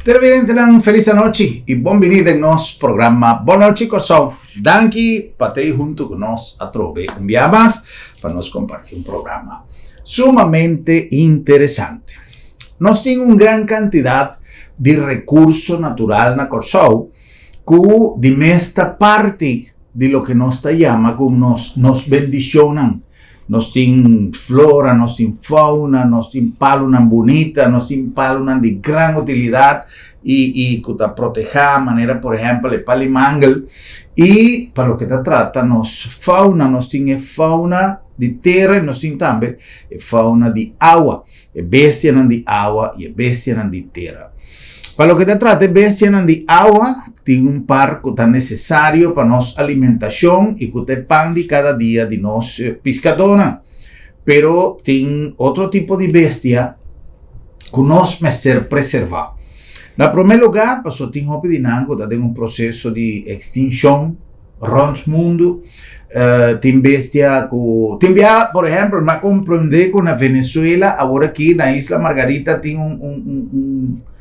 Televidentenan felis anochi y bon bini den nos programa Bon Nochi Kòrsou. Danki pa tei huntu ku nos atrobe un bia mas pa nos komparti un programa sumamente interesante. Nos tin un gran kantidat di rekurso natural na Kòrsou ku di mes ta parti di loke nos ta yama ku nos nos bendishonnan. Nos tin flora, nos tin fauna, nos tin palunan bunita, nos tin palunan di gran utilidat i i ku ta protehá manera por ehèmpel e pal'i mangel. I pa loke ta trata nos fauna, nos tin e fauna di tera i nos tin tambe e fauna di awa. E bestianan di awa i e bestianan di tera. Pa loke ta trata e bestianan di awa, tin un par ku ta nesesario pa nos alimentashon i ku ta e pan di kada dia di nos piskadónan. Pero tin otro tipo di bestia ku nos mester preservá. Na promé lugá, pasobra tin hopi di nan ku ta den un proseso di ekstinshon. Rond mundu tin bestia ku tin bia por ehempel m'a komprende ku na Venezuela awor aki na Isla Margarita tin un un un un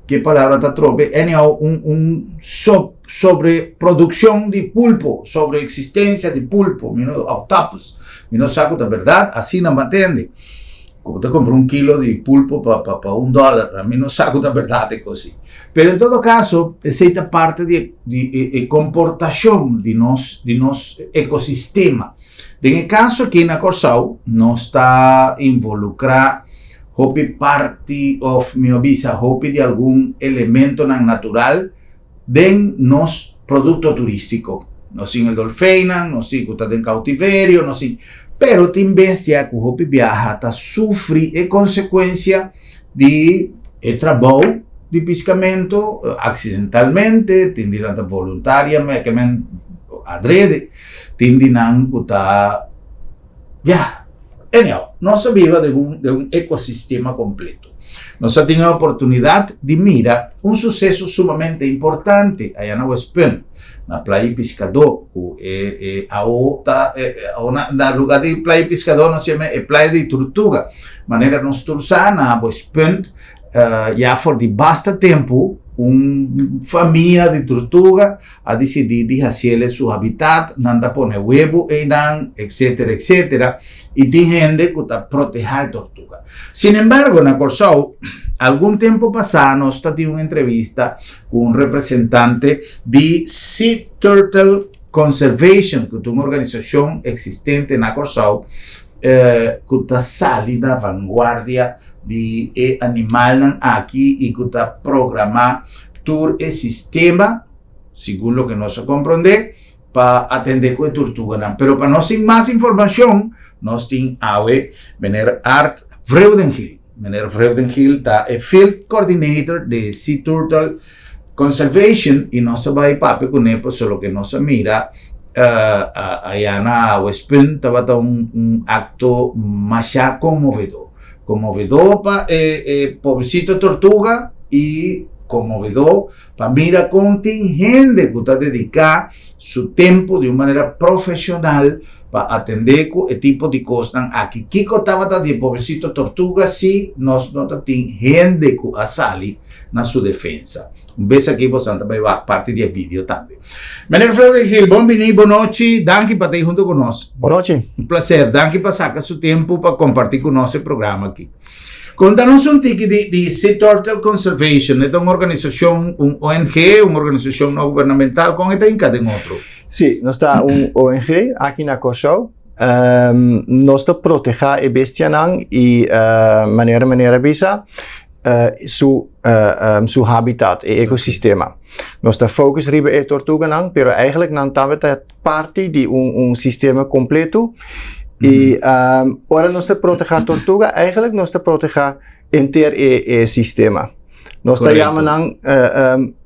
ke palabra ta trobe anyhow un un sobre produkshon di pulpo sobre eksistensia di pulpo mi no octopus mi no sa ku ta bèrdat asina m'a tende Ku bo ta kumpra un kilo di pulpo pa pa pa un dòler, ami no sa ku ta bèrdat e kos ei. Pero en todo kaso, esei ta parti di e di e e komportashon di nos di nos ekosistema. Den e kaso aki na Kòrsou, nos ta involukrá hopi parti òf mihó bisa hopi di algun elementonan natural den nos produkto turístiko. Nos tin el dolfeinnan, nos tin ku ta den kautiverio, nos tin, pero tin bestia ku hopi biaha ta sufri e konsekuensia di e trabou di piskamentu aksidentalmente, tin di nan ta voluntariamente, adrede, tin di nan ku ta, ya, anyhow, nos ta biba den un den un ekosistema kompleto. Nos a tin e oportunidat di mira un suseso sumamente importante aya na Westpunt, na Playa Piskadó, ku e e awo ta e awo na na lugá di Playa Piskadó nos yama e Playa di Turtuga. Manera nos tur sa na Westpunt ya for di basta tempu un famia di turtuga a disidí di hasiel su habitat, nan ta pone webu einan, etcetera, etcetera, i tin hende ku ta protehá e tortuga. Sin embargo, na Kòrsou, algun tempu pasá nos ta tin un entrevista ku un representante di Sea Turtle Conservation, ku ta un organisashon eksistente na Kòrsou, ku ta sali na vanguardia di e animalnan aki i ku ta programá tur e sistema, segun loke nos a komprondé, pa atendé ku e turtuganan. Pero pa nos tin mas informashon, nos tin awe meneer Art Vreugdenhil. Meneer Vreugdenhil ta e Field Coordinator di Sea Turtle Conservation i nos a bai papia kuné pasobra loke nos a mira aya na Westpunt tabata un un akto masha konmovedor. Konmovedor pa e e pobrecito tortuga i konmovedor pa mira kon tin hende ku ta dediká su tempu di un manera profeshonal pa atendé ku e tipo di kosnan aki. Kiko tabata di e pobrecito tortuga si nos no ta tin hende ku a sali na su defensa? Un bes aki bosan ta bai wak parti di e video tambe. Meneer Frederik Gil, bon bini, bon nochi. Danki pa ta hunto ku nos. Bon nochi. Un placer. Danki pa saka su tempu pa kompartí ku nos e programa aki. Konta nos un tiki di, di Sea Turtle Conservation. E ta un organisashon, un ONG, un organisashon no gubernamental. Kon e ta hinka den otro? Sí, nos ta un ONG aki na Kòrsou. Nos ta protehá e bestianan i manera manera bisa su su habitat, e ecosistema. Nos ta focus riba e tortuganan, pero eigenlijk nan tambe ta parti di un un sistema completo. I ora nos ta proteha tortuga, eigenlijk nos ta proteha enter e e sistema. Nos ta yama nan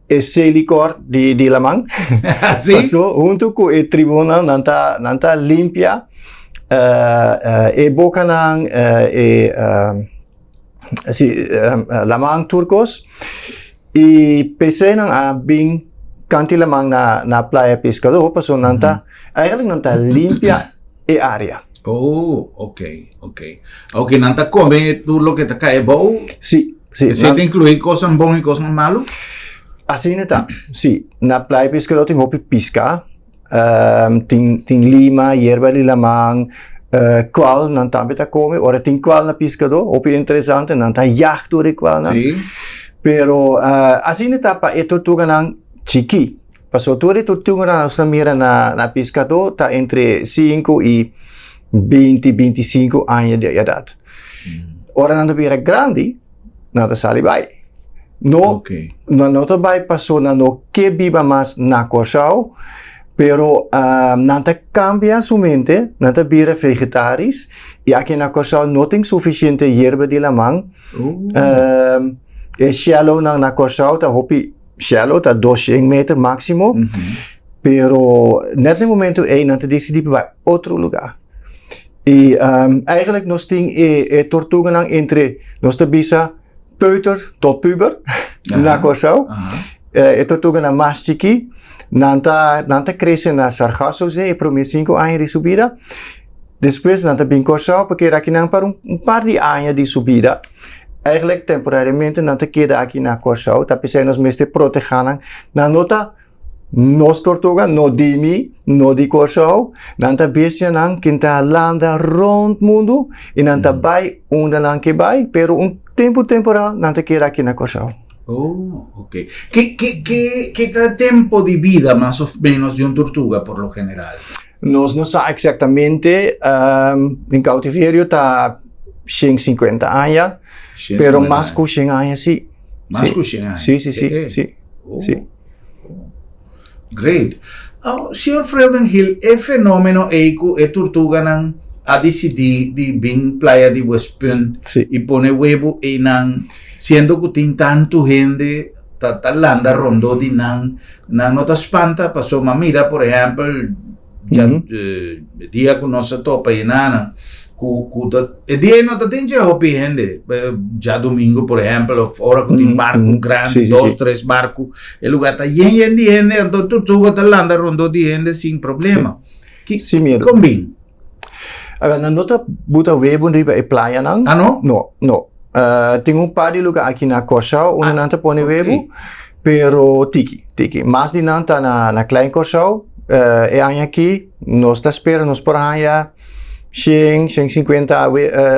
e selikor di di laman. Sí? Paso huntu ku e tribonnan nan ta nan ta limpia e bokanan, e si laman tur kos i p'esei nan a bin kanti laman na na Playa Pescador pasobra nan ta eigenlijk nan ta limpia e area. Oh, ok, ok. Ok, nan ta kome tur loke ta kai abou? Si. Si. Esei ta inkluí kosnan bon i kosnan malu? Asina ta, si. Na Playa Piskadó tin hopi piska. Tin tin lima, yerba di laman, kwal nan tambe ta kome. Ora tin kwal na Piskadó, hopi interesante, nan ta yag tur e kwalnan. Pero asina ta pa e tortuganan chikí. Pasobra tur e tortuganan nos ta mira na na Piskadó ta entre sinku i binti, bintisinku aña di edat. Ora nan ta bira grandi, nan ta sali bai. No, nan no ta bai pasobra nan no ke biba mas na Kòrsou, pero nan ta kambia su mente, nan ta bira vegetaris i aki na Kòrsou no tin sufisiente yerba di laman. E shellownan na Kòrsou ta hopi shallow, ta 200 meter máksimo, pero nèt na e momento ei nan ta disidí pa bai otro lugá. I eigenlijk nos tin e e tortuganan entre nos ta bisa peuter tot puber na Kòrsou. E tortuganan mas chikí nan ta nan ta krese na Sargassozee e promé sinku aña di su bida. Despues nan ta bin Kòrsou pa keda akinan pa un par di aña di su bida. Eigenlijk temporariamente nan ta keda aki na Kòrsou ta p'esei nos mester protehá nan. Nan no ta Nos tortuga no di mi, no di Kòrsou. Nan ta bestianan ken ta landa rònt mundu i nan ta bai unda nan ke bai, pero un tempu temporal nan ta keda aki na Kòrsou. Oh, ok. Ke, ke, ke, ke ta e tempo di bida mas of menos di un tortuga por lo general? Nos no sa eksaktamente. Den kautiverio ta 150 aña, pero mas ku 100 aña si. Mas ku 100 aña? Si, si, si, si. Si. Great. Oh, señor Freudenhill, e fenomeno ei ku e turtuganan a disidí di bin playa di Westpunt Sí. i pone webu einan, siendo ku tin tantu hende ta ta landa rondó di nan, nan no ta spanta pasobra mira por ehèmpel dja dia ku nos a topa e nana ku ku ta e dia ei no ta tin dje hopi hende djadumingu por ehèmpel òf ora ku tin barku grandi dos tres barku e lugá ta yen yen di hende anto turtuga ta landa rondó di hende sin problema ki kon bin? Awel nan no ta buta webu riba e playanan. Ah no? No, no. Tin un par di luga aki na Kòrsou unda nan ta pone webu, pero tiki, tiki. Mas di nan ta na Klein Kòrsou. E aña aki nos ta spera nos por haña shen, shen sinkuenta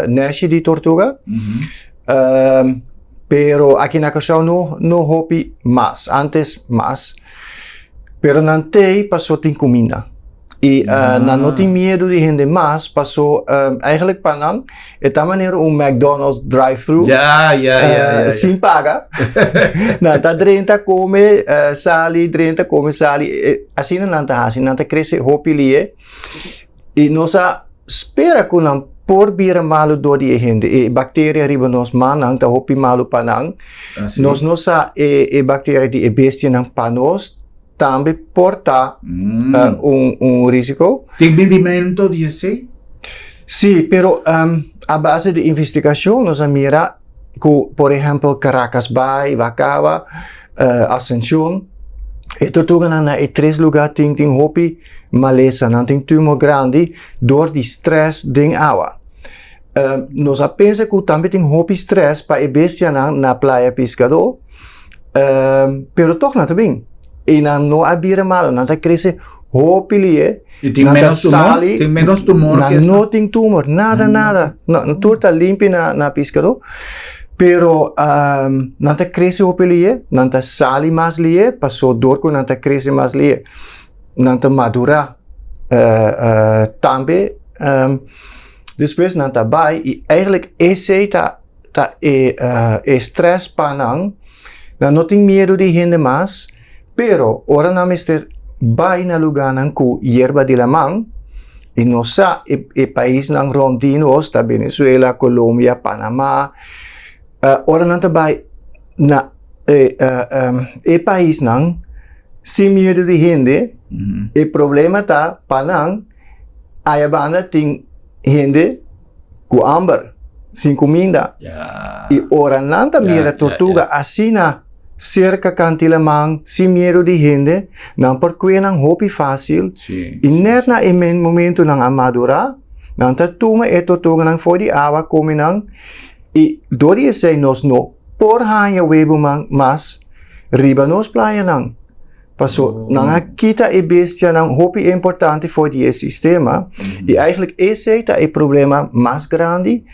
nèshi di tortuga. Pero aki na Kòrsou no, no hopi mas. Antes mas. Pero nan t'ei paso tin kuminda. I nan no tin miedu di hende mas, paso eigenlijk pa nan e ta manera un McDonald's drive-thru. Ja, ja, ja, ja, ja. Sin paga. Nan ta drenta kome, sali, drenta kome, sali. Asina nan ta hasi, nan ta krese hopi lie. I nos a spera ku nan por bira malu dor di e hende. E bakteria riba nos mannan ta hopi malu pa nan. Nos no sa e bakteria di e bestianan pa nos. Tambe por ta un un risico. Tin bibimento di esey? Sí, pero a base di investigacion nos a mira cu por ehempel Caracas Bay, Wacawa, Ascension, e tortuganan na e tres lugar tin tin hopi malesa, nan tin tumor grandi door di stress den awa. Nos a pensa cu tambe tin hopi stress pa e bestianan na Playa Piscador, pero toch nan ta bin. Y nan no a bira malo, nan ta crece hopi lie. Y tin menos tumor? Tin menos tumor nan que no tin tumor, nada, nada. No, tur ta limpi na, na Piscador. Pero nan ta crece hopi lie, nan ta sali mas lie, paso door cu nan ta crece mas lie, nan ta madura tambe. Despues nan ta bai i eigenlijk esei ta ta e e stress pa nan. Nan no tin miedu di hende mas, pero ora nan mester bai na lugánan ku yerba di laman, i nos sa e e paisnan rònt di nos ta Venezuela, Colombia, Panama, ora nan ta bai na e e paisnan sin miedu di hende, e problema ta pa nan. Aya banda tin hende ku hamber, sin kuminda. I ora nan ta mira tortuga asina serka kanti laman, sin miedu di hende, nan por kue nan hopi fásil. I nèt na e momentu nan a madurá, nan ta tuma e tortuganan for di awa, kome nan. I dor di esei nos no. por haña webu mas riba nos playanan. Paso nan a kita e bestianan hopi importante for di e sistema i eigenlijk esei ta e problema mas grandi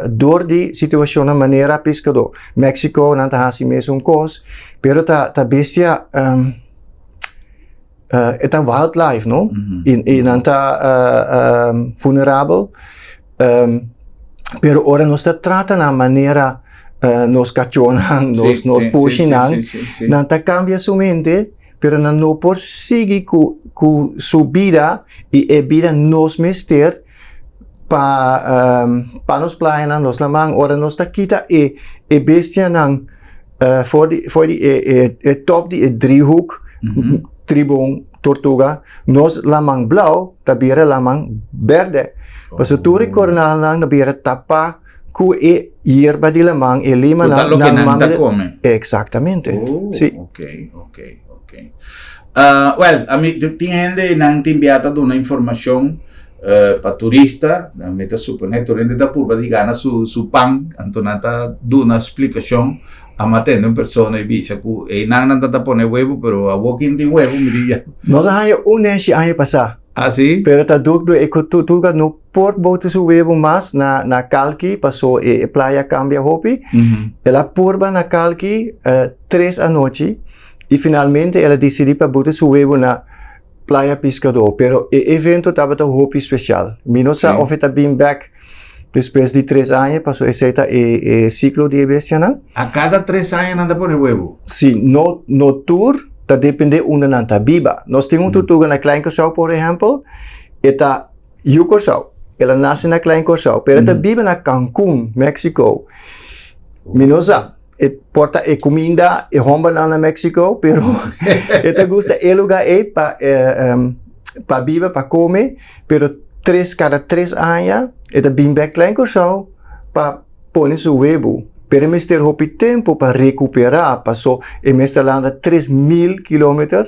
dor di situacionnan manera piskadó. Mexico nan ta hasi mesun kos, pero ta ta bestia e ta wildlife no i nan ta vulnerabel. Pero ora nos ta trata nan manera nos kachónan, nos nos pushinan, nan ta kambia su mente, pero nan no por sigui ku ku su bida i e bida nos mester pa pa nos playanan, nos laman. Ora nos ta kita e e bestianan for di for di e e e top di e driehoek, tribon, tortuga, nos laman blauw ta bira laman berde. Pasobra tur e kornalnan ta bira tapá ku e yerba di laman, e limanan. Ku ta loke nan ta kome. Eksaktamente. Oh, Si. ok, ok, ok. Ah, wèl, ami tin hende nan tin bia ta duna informashon pa turista, mi ta suponé tur hende ta purba di gana su su pan, anto nan ta duna splikashon. Amo a tende un persona y bisa cu eynan nan ta pone huevo, pero awor kin tin huevo mi di ya. Nos a haña un neshi aña pasá. Ah, si? Pero ta duk do e tortuga no por bota su huevo mas na na kalki paso e playa a cambia hopi. El a purba na kalki tres anochi y finalmente el a dicidi pa bota su huevo na Playa Piscador, pero e evento tabata hopi special. Mi no sa of e ta bin bek despues di tres aña, paso esei ta e, e ciclo di e bestianan. A cada tres aña nan ta pone huevo? Si, no, no tur, ta depende unda nan ta biba. Nos tin un tortuga na Klein Curaçao, por ehempel, e ta yu Curaçao, el a nace na Klein Curaçao, pero e ta biba na Cancun, Mexico. Mi no sa. E por ta e kuminda, e hombernan na Mexico, pero e ta gusta e lugar ei pa pa biba, pa kome, pero tres, kada tres aña e ta bin bek Klein Kòrsou pa pone su webu. Pero e mester hopi tempu pa rekuperá, paso e mester landa 3000 kilometer,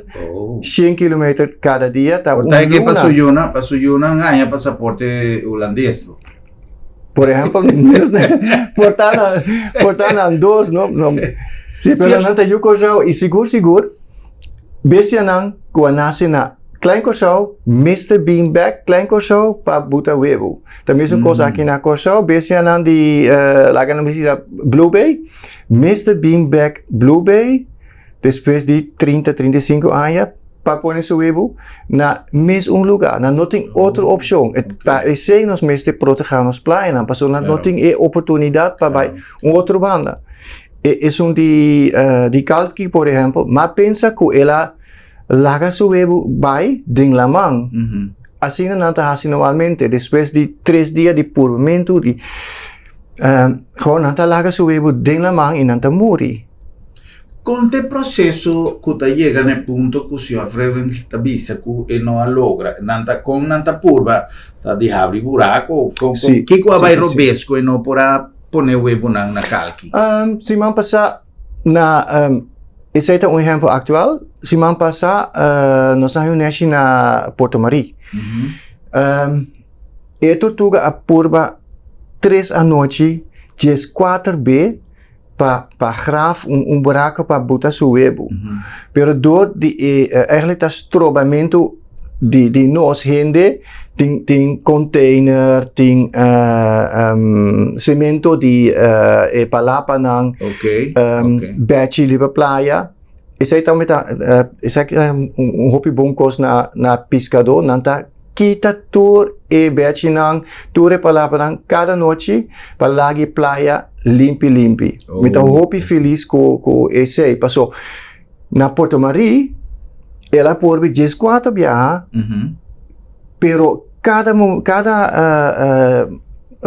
100 kilometer kada dia, ta un Por ta e ke pa luna. su yunan, pa su yunan haña pasaporte hulandes. Por ehempel, por ta nan, por ta nan dos, no? no. Sí, pero nan ta yu Kòrsou i sigur sigur bestianan ku a nase na Klein Kòrsou mester bin bèk Klein Kòrsou pa buta webu. Ta mesun kos aki na Kòrsou, bestianan di laga nan bisa Blue Bay mester bin bèk Blue Bay despues di 30, 35 aña pa pone su webu na mes un lugar. Nan no tin otro opcion. E pa esey nos mester proteha nos playanan, pasobra nan no tin e oportunidad pa bay un otro banda. E esun di di Kalki por ehempel, m'a pensa cu el a laga su webu bay den laman. Asina nan ta haci normalmente, despues di tres dia di purmento di gewoon nan ta laga su webu den laman y nan ta muri. Kon ta e proseso ku ta yega na e punto ku señor Vreeland ta bisa ku e no a logra? Nan ta kon nan ta purba ta di habri buraku? Kon kon kiko a bai robes ku e no por a pone webunan na kalki? Siman pasá na esei ta un ehèmpel aktual. Siman pasá nos a haña un nèshi na Porto Marie. E tortuga a purba tres anochi 14 be pa pa graf un un buraco pa buta su webu. Pero door di e eigenlijk ta strobamento di di nos hende tin tin container, tin cemento di e palapanan, bechi riba playa. Esei tambe ta esaki ta un hopi bon kos na na piskadó nan ta kita tur e bèchinan tur e palabranan kada nochi pa laga e playa limpi limpi mi ta hopi felis ku ku esei paso na Puerto Marie el a por bi 14 biaha pero kada kada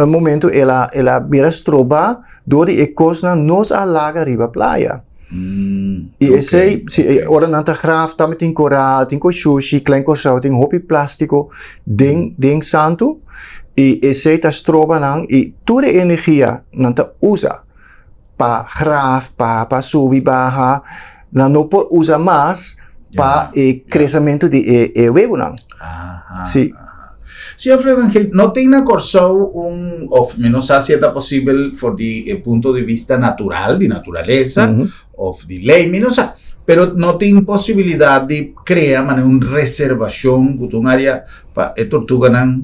momento el a el a bira stroba dor di e kosnan nos a laga riba playa. I esei, si ora nan ta graf tambe tin koral, tin koshushi, klein kòrsou, tin hopi plástiko den den santu i esei ta stroba nan i tur e energia nan ta usa pa graf, pa pa subi baha, nan no por usa mas pa e kresementu di e e webunan. Si. Señor Frederangel, no tin na Kòrsou un, òf mi no sa si e ta posibel for di e punto di bista natural, di naturalesa, òf di lei, mi no sa, pero no tin posibilidat di krea manera un reservashon ku ta un área pa e tortuganan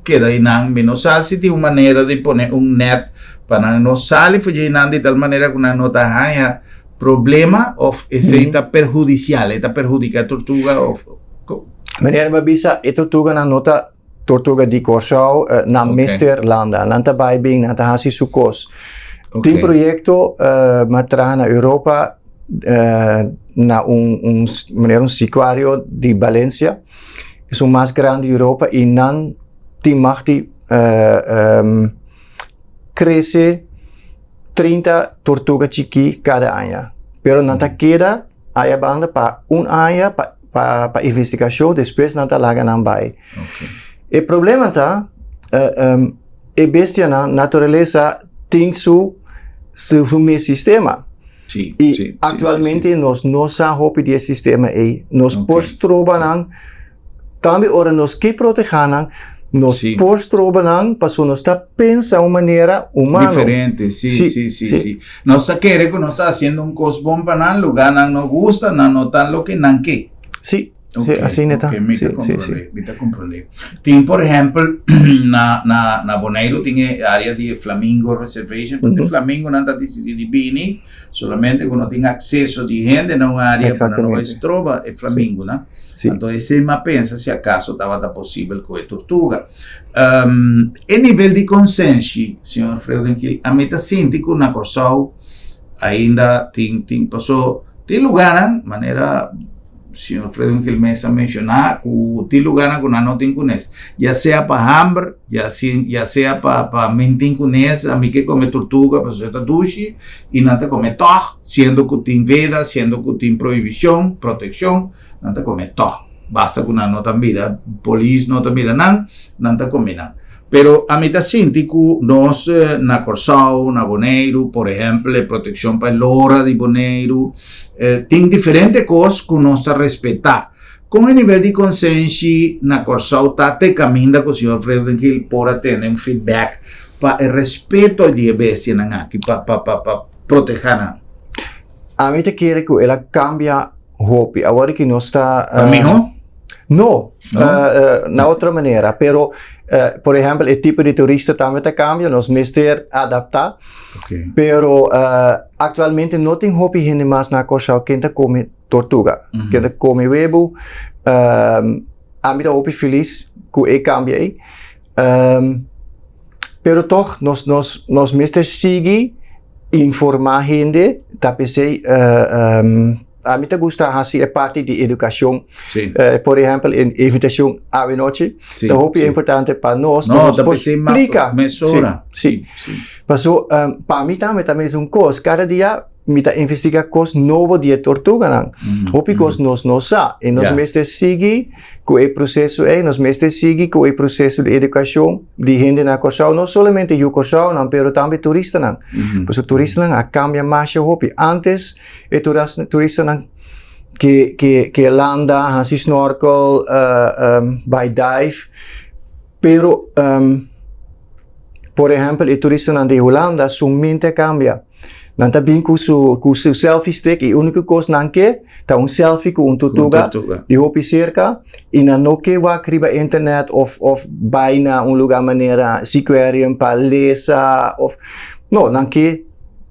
keda einan. Mi no sa si tin un manera di pone un nèt pa nan no sali for dje einan di tal manera ku nan no ta haña problema òf esei ta perhudisial, e ta perhudiká e tortuga òf. Meneer mi a bisa e tortuganan no ta tortuga di Kòrsou, nan mester landa, nan ta bai bin, nan ta hasi su kos. Tin proyekto mi a traha na Europa na un un manera un sikuario di Valencia, esun mas grandi di Europa i nan tin mag di krese 30 tortuga chikí kada aña, pero nan ta keda aya banda pa un aña pa pa pa investigashon despues nan ta laga nan bai. E problema ta e bestianan naturalesa tin su su mes sistema. I aktualmente nos no sa hopi di e sistema ei. Nos por stroba nan Tambe ora nos ke protegá nan, nos por stroba nan pasobra nos ta pensa un manera humano. Diferente, sí, sí, sí, sí. Nos ta kere ku nos ta hasiendo un kos bon pa nan, lugá nan no gusta, nan no ta loke nan ke. Sí, sí, asina ta. Ok, mi ta komprondé, mi ta komprondé. Tin por ehèmpel na na na Boneiru tin e área di e Flamingo Reservation, porque flamingonan ta disidí di bini Solamente ku no tin akseso di hende na un área pa nan no bai stroba e flamingonan. Anto esei mi a pensa si akaso tabata posibel ku e tortuga. E nivel di konsenshi, señor Freudenhiel, ami ta sinti ku na Kòrsou ainda tin tin paso tin lugánan manera Señor Frederik mes a menshoná ku tin lugánan ku nan no tin kunes. Ya sea pa hamber, ya si ya sea pa pa min tin kunes, ami ke kome tortuga pasobra e ta dushi i nan ta kome tòg, siendo ku tin veda, siendo ku tin prohibishon, protekshon, nan ta kome tòg. Basta ku nan no ta mira polis no ta mira nan, nan ta kome nan. Pero ami ta sinti ku nos na Kòrsou, na Boneiru, por ehèmpel e protekshon pa e lora di Boneiru, tin diferente kos ku nos ta respetá. Kon e nivel di konsenshi na Kòrsou ta te kaminda ku señor Frederik por a tene un feedback pa e respeto di e bestianan aki pa pa pa pa protehá nan? Ami ta kere ku el a kambia hopi. Awor ki nos ta. Pa mihó? No, na otro manera, pero por ehempel e tipo di turista tambe ta cambia, nos mester adapta, pero actualmente no tin hopi hende mas na Kòrsou ken ta come tortuga, ken ta come webu, ami ta hopi felis ku e cambio ei, pero tog nos nos nos mester sigui informa hende ta p'esei Ami ta gusta hasi e parti di edukashon. Sí. Por ehèmpel, e invitashon awe nochi Sí, ta hopi sí. importante pa nos, No, pa nos ta por pesei ma- splika. mesora. Sí, Sí, sí. Paso, pa mi tambe ta mesun kos. Kada dia mi ta investiga kos nobo di e tortuganan. Hopi kos nos no sa. I nos Ja. mester sigui ku e proseso ei, nos mester sigui ku e proseso di edukashon di hende na Kòrsou, no solamente yu Kòrsounan, pero tambe turistanan. Pasobra turistanan a kambia masha hopi. Antes E turistanan ke ke ke landa, hasi snorkel, bai dive, pero por ehèmpel e turistanan di Hulanda su mente a kambia. Nan ta bin ku su ku su selfie stick i úniko kos nan ke ta un selfie ku un tortuga di hopi serka i nan no ke wak riba internet òf òf bai na un lugá manera Seaquarium pa lesa òf no nan ke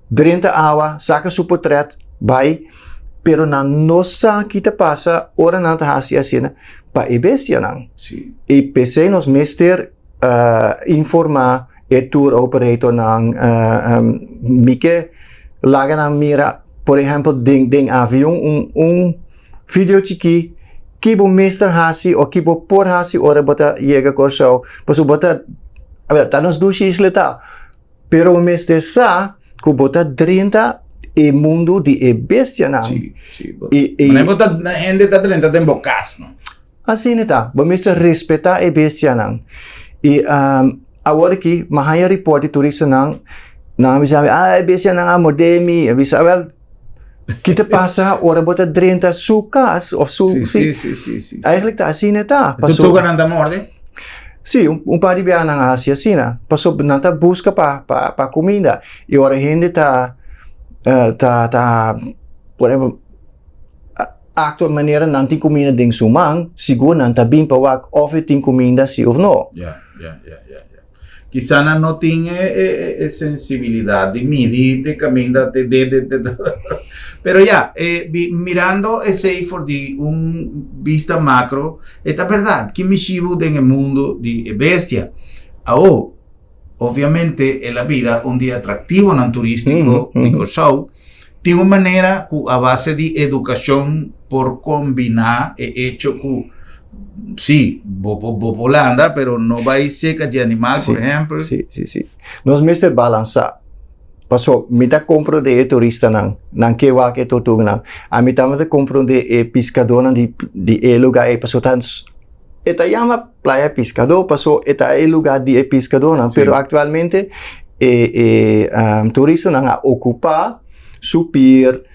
Drenta awa, saka su potret, bai, pero nan no sa ki ta pasa ora nan ta hasi asina pa e bestianan. Sí. I p'esei nos mester informá e tour operatornan, mi ke laga nan mira, por ehèmpel den den avion un un video chikí ki bo mester hasi o ki bo por hasi ora bo ta yega Kòrsou, pasobra bo ta, a ta nos dushi isla ta. Pero bo mester sa ku bo ta drenta e mundu di e bestianan. Sí, sí. Bo, I, i, Manera bo ta, hende ta drenta den bo kas, no? Asina ta. Bo mester respetá e bestianan. I um, awor aki, mi a haña report di turistanan, nan a bisa mi, ah, e bestianan a mordé mi. A bisa, wel, ki ta pasa ora bo ta drenta su kas of su... Sí, sí, sí, sí, sí. Eigenlijk ta asina ta. Tortuganan ta morde? Sí, un par di biaha nan a hasi asina, pasobra nan ta buska pa kuminda. I ora hende ta ta ta por ehempel aktua manera nan tin kuminda den su man, sigur nan ta bin pa wak òf e tin kuminda si òf no. Ya, ya, ya, ya, ya. Kisa nan no tin e sensibilidat di midi te kaminda te dede te Pero ya, mirando esei for di un bista macro, e ta berdad ki mishibu den e mundo di e bestia. Awo, obviamente el a bira un di e atractivonan turistico di Kòrsou. Tin un manera ku a base di edukashon por kombiná e echo ku sí, bo por bo por landa, pero no bai seka di animal, por ehèmpel. Sí, sí, sí. Nos mester balansá. Paso mi ta komprondé e turistanan, nan ke wak e tortuganan. Ami tambe ta komprondé e piskadónan di di e lugá ei, pasobra ta e ta yama Playa Piskadó paso e ta e lugá di e piskadónan, pero aktualmente e e turistanan a okupá su pier,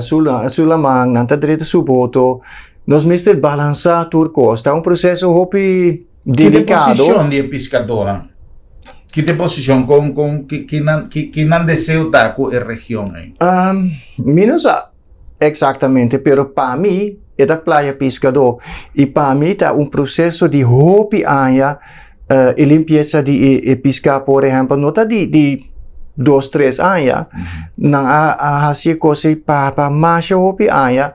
su su laman, nan ta drenta su boto. Nos mester balansá tur kos. Ta un proseso hopi delikado. Ki ta e posishon di e piskadónan? Ki ta e posishon? Kon kon ki nan ki nan deseo ta ku e region ei? Mi no sa. Exactamente, pero pa mi e ta Playa Piscadó y pa mi ta un proceso di hopi aña e limpieza di e pisca por ehempel no ta di di dos tres aña, nan a a haci e cos ey pa pa masha hopi aña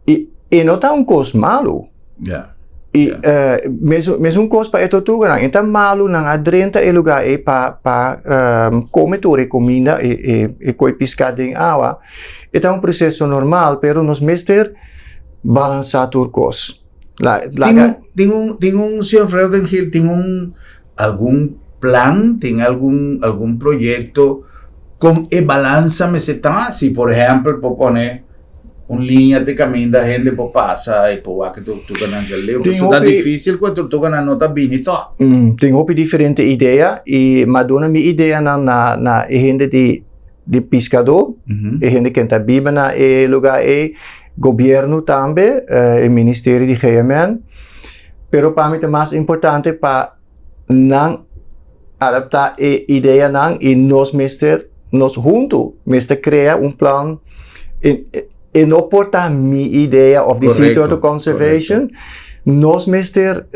y e no ta un cos malo. Y mesun cos pa e tortuganan, e ta malu nan a drenta e lugar ey pa pa come tur e cuminda e e coy pisca den awa, e ta un proceso normal pero nos mester balansa tur cos. Laga. Tin un tin un señor Vreugdenhil tin un algun plan, tin algun algun proyecto con e balansa mester ta? Si por ehempel por pone un liña te caminda hende por pasa y por wak e tortuganan dja leu. Tin Pasobra ta hopi difícil cu e tortuganan no ta bini tog. Tin hopi diferente idea y m'a duna mi ideanan na na e hende di di piscadó, e hende ken ta biba na e lugar ey, gobierno tambe, e ministerio di GMN. Pero pa mi ta mas importante pa nan adaptá e ideanan i nos mester, nos huntu mester krea un plan. E, e no por ta mi idea of di Sea Turtle Conservation. Nos mester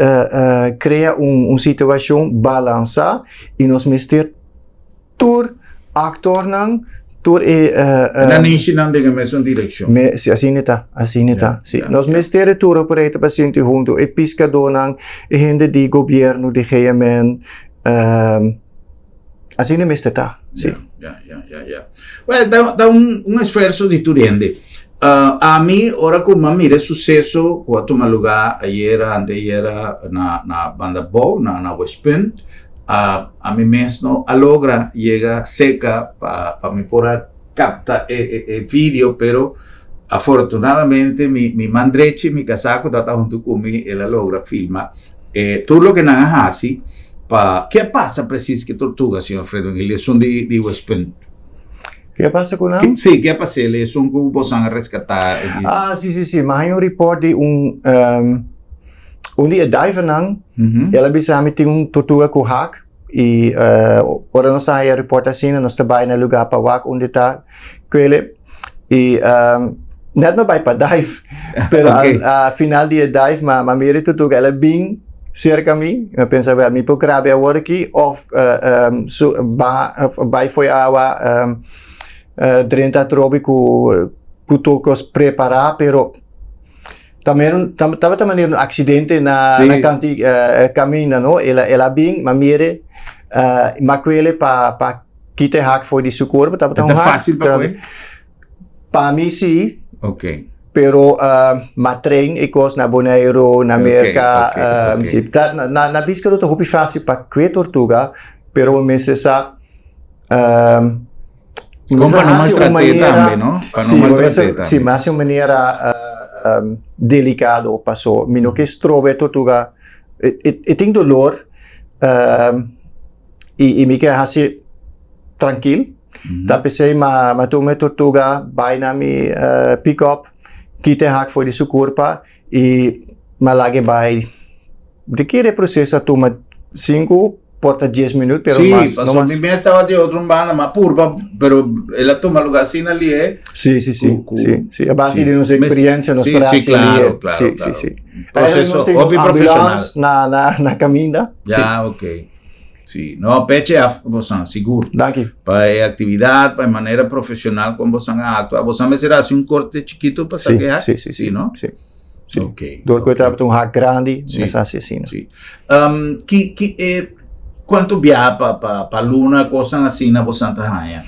krea un situashon balansá i nos mester Tur actornan, tur e... Nan nishinan den e mesun direccion. Me, si, asina ta, asina ta. Si. Nos mester e tur operator pa sinti hunto, e piscadornan, e hende di gobierno, di GMN, asina mester ta, si. Ya, ya, ya, ya. Well, ta, ta un, un esfuerzo di tur hende. Ami, ora cu m'a mira e suceso cu a tuma lugar ayera, anteayera, na, na Banda Bou, na, na Westpunt, Ami mes no a logra yega cerca pa mi por a capta e video, pero afortunadamente mi man drechi, mi casá cu tabata hunto cu mi, el a logra filma tur loke nan a haci pa. Ke a pasa precies cu e tortuga, señor Fredwin? El esun di Westpunt. Ke a pasa cu nan? Si, ke a pasa? El esun cu boso a rescata. Ah, si, si, si. Mi a haña un report di un. Un di e divernan, el a bisa mi tin un tortuga ku hak i ora nos a haña report asina nos ta bai na e lugá pa wak unda ta kuele i net mi a bai pa dive pero a final di e dive mi a mira e tortuga el a bin serka mi, mi a pensa wèl mi por grab'e awor aki òf su baha bai for e awa drenta atrobe ku tur kos prepará pero. También tabata manera un accidente na Sí. na kanti caminda no el a el a bin ma mire ma kuele pa pa kita e hak for di su cuerpo tabata un Ta hak fácil pa grandi. koe? Pa mi sí. Ok. Pero ma train e kos na Boneiru, na Ok, Merka, ok, ok. sí. Ta na na na Biscaro ta hopi fácil pa kue tortuga, pero bo mester sa Kon pa no maltraté tambe, no? Pa no maltraté tambe. Sí, mas un manera delicado paso mi no ke stroba e tortuga. E tin dolor i mi ke hasi trankil. Ta p'esei m'a tuma e tortuga bai na mi pick-up, kita e hak for di su kurpa i m'a lag'e bai. Di kere e proseso a tuma? Sinku por ta dies minuut, pero Sí, mas, no paso mas. mi mes taba di otro banda, ma purba, pero el a tuma lugar asina lié. Sí, sí, sí, Ku, sí, sí. A base sí. di nos Mes, experiencia nos sí, por sí, haci claro, lié. claro, Sí, sí, claro. sí. Eigenlijk Proceso nos tin hopi un profesional. ambulance na caminda. Sí. Ya, ok. Sí, no, peche af bosan, sigur. Danki. Pa e actividad, pa e manera profesional con bosan a actua. Bosan mester haci un corte chikito pa Sí, sa sí, sí, sí, sí, no? sí. Sí. Ok, Door ku ok. tabata un hak grandi, Sí. mes hasi asina. Sí. Ki, kuantu bia pa luna, kosan asina bosan ta haña?